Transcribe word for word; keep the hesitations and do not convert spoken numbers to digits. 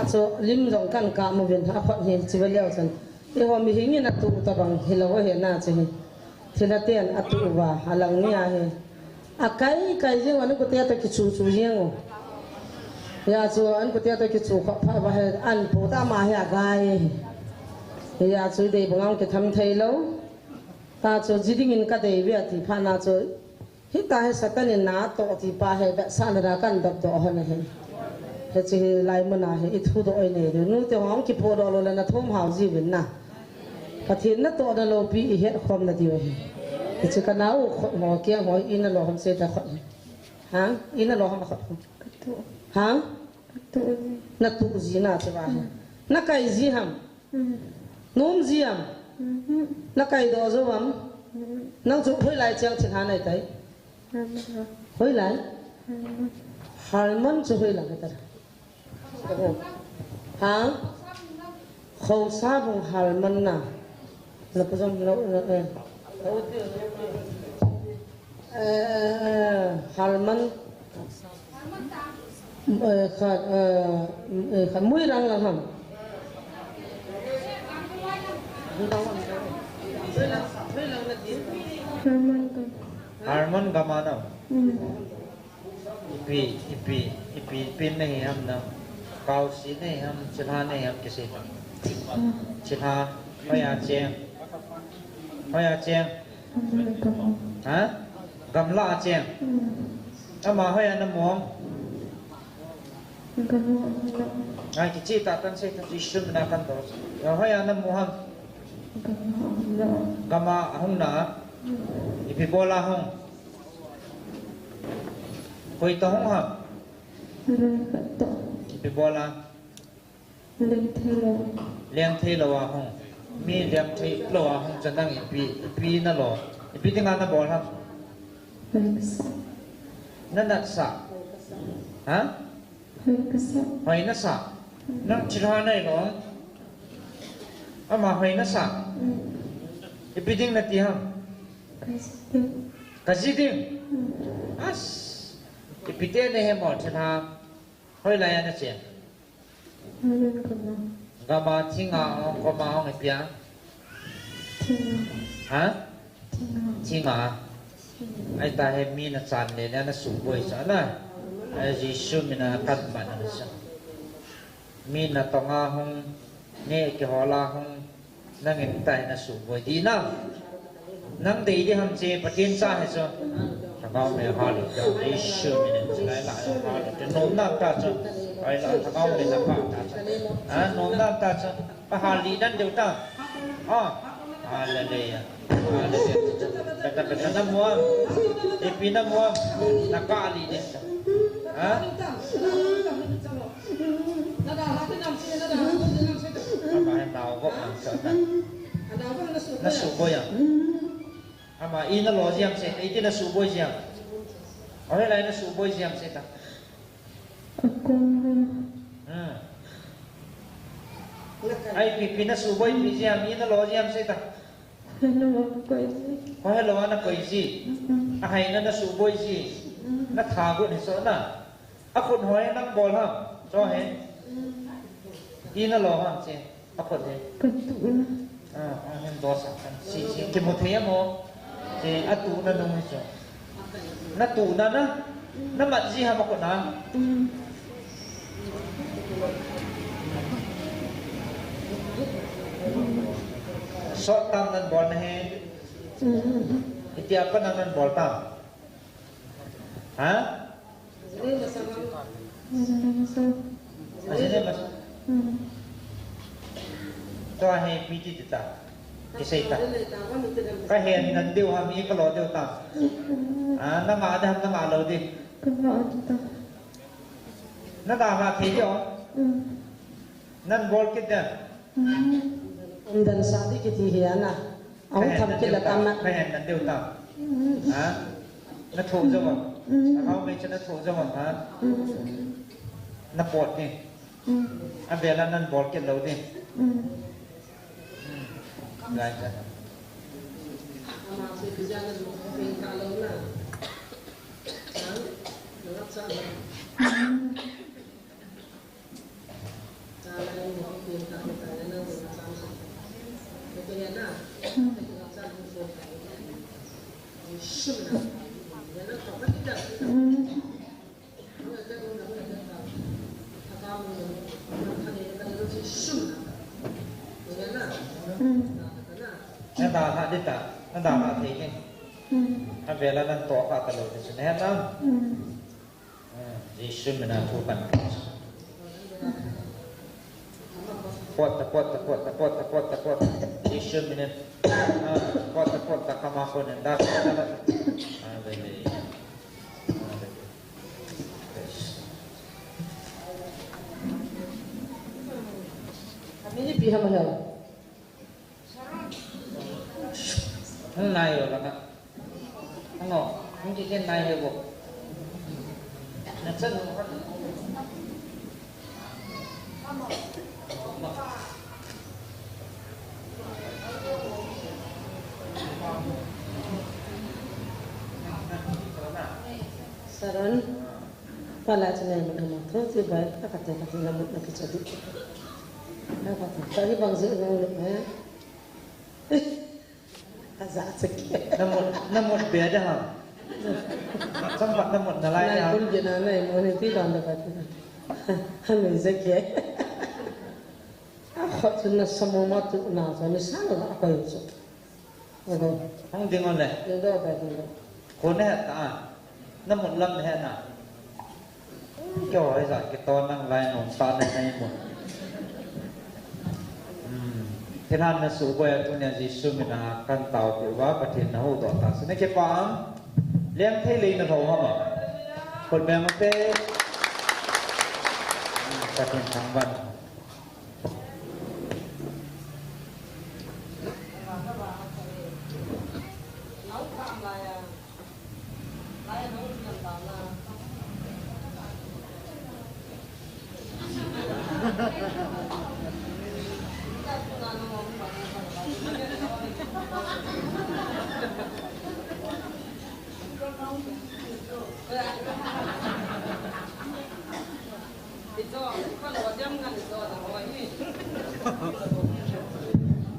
Chu lim jong kan kap uvin, akhut hi chibai leu chun. Eiho mihing in atu tabang hilou ahi na chu hi. Thilha ten atu uva, alang nia hi. Akai kai jing u, an kute toh kichu chu jing u. Hijeh chun an kute toh kichu khop phat uva hi, an pu ta ma hi agai. Hijeh chun dei bang ang kitham thei lou. Ta chu ji ding in kadei uve ati phat na chu. Hitia hi Satan in na atoh ti pa hi, vetsahna dia kan dop doh hon ahi. Hiche hi lai muna hi, i thudoh i nei diu. Nute ho hung kipodoh lou le na thum hao jiuvin na. Pathen natohna loupi i het khom na diu ahi. Hiche ka nao khut ho, keng ho, i na lo ham sei ta khut hi. Ha? I na lo ham khut ho. Ka tu. Ha? Ka tu ji. Na tu ji na che ba hi. Na kai ji ham. Mm. Nom ji am? Mhm. Na kai doh jou am? Mhm. Nang chu hoilai cheng thilha nai tai? Harmon. Hoilai? Harmon. Harmon chu hoilai ka ta. Ha? Khosa bung Harmon na. Na pu jong lo, lo, eh. Eh, eh, eh, Harmon. Eh, kha, eh, eh, kha, Muirang lang ham. Harmon gam. Harmon gam a na. Hmm. Ipi, ipi, ipi, ipi na hi ham na. Kaosi na hi ham, chilha na hi ham kisei. Hmm. Chilha, hoiya cheng. Hoiya cheng. Ha? Gamla a cheng. Hmm. Ama hoiya na mu ham? Gamla a. Ngai kicheh tah tan sei ta, Jesu mina kan doh. Ya hoiya na mu ham? Gamla a. Gam a hung na. Hmm. Ipi bol a hung? Koi toh hung ham? Lengkhat toh. Ipi bol a? Leng thei lou. Leng thei lou a hung. Mi leng thei lou a hung chu nang ipi, ipi na lo. Ipi dinga na bol ham? Hoi ka sa. Na nat sa. Ha? Hoi ka sa. Hoi na sa. Nang chilha nai lo. Ama hoi na sa. Mm. Ipi ding na ti ham? Ka ji ding. Ka ji ding? Mm. As. Ipi ti na hi mo chilha. Hoilai a na cheng? Hoilai gam a. Gam a, thing a, hung, kom a, hung ipi a? Thing a. Ha? Thing a. Thing a. Thing a. Ahi ta hi mi na chan le na, na suboi sa na. Ahi Jesu mina kan man na sa. Mi na tong a hung, neh kihol a hung, Nang in tai na suboi di na. Nang dei di ham che Pathen cha hi chu. Lhagao mei ha le, Jesu min in chulai la ha le. Te nom na ta chu. Ai la Lhagao mei na pa ta chu. Ha, nom na ta chu. Pa ha li dan deu ta. Ha. Hallelujah. Hallelujah. Kata kata na mu am. Ipi na mu am. Na ka li de. Ha? Ama hi nao gop nang sa ta. Na suboi am? Ama i na lo jiam se, i ti na suboi jiam. Oi lai na suboi jiam se ta. Akong ha. Hmm. Ai pi pi na suboi pi jiam, i na lo jiam se ta. Hello, ana koi ji. Ko hello, ana koi ji. Mm-mm. Ahai na na suboi ji. Mm. Na tha gu ni so na. A khut hoi nang bol ham. Cho he. Mm. I na lo ham che. A khut he. Ka tu na. Ah, ah, hin do sa kan. Si, si. Ki mu thei mo. Che a tu na nung ni so. Na tu na na, na mat ji ham a khut na. Mm. Sot tam nan bol na he. Mm. Itia pa nan nan bol tam. Ha? Ajine mas. Mm. Tua hi piti ta. Kisei ta. Ka hen nan diu ham, i ka lo diu ta. Ah, na nga da ham, na nga lo di. Ka nga da ta. Na da nga thei diu. Mm. Nan bol kit den. Mm. Um dan sa di kiti hi ana. Ahung tham kit la tam na. Ka hen nan diu ta. Mm. Ha? Na tho jo ma. Mm. Na hau me cha na tho jo ma ha. Mm. Na pot ni. Mm. A vela nan bol kit lou ding. Mm. Gai cha. Nada ha dita, nada ha thei ni. Avela nan to ka ta lo ni sun he na. Jesu mina thu kan. Pot ta, pot ta, pot ta, pot ta, pot ta, pot ta. Jesu mina. Pot ta, pot ta, kama ko ne da. Hallelujah. Amini pi hama hel. Nai yo la na. Ano, hindi din nai yo. Natsan mo. Saron. Pala chine mo mo tho ti bai ta ka te ka ti la mo na ki chadi. Na ka ta ni bang je no le. Ka za chake. Namut, namut be da ha. Sampat namut na lai. Nai ya. Kun je na nai mo ni ti don da ka ti. Ha ni chake. A khot chun na samo ma tu na so ni sa na a koi chu. Hong ding on le. Ding do ba ding do. Ko ne ta. Namut lam he na. Kyo hai za ki to nang lai nom ta ne nai mo. Hmm. Thinan na su boi a tunia Jesu mina kan tao pi uva Pathen na ho do ta. Sine ke pa. Leng thei lei na lo ha ma. Khut beng te. Hmm, Pathen thangvah.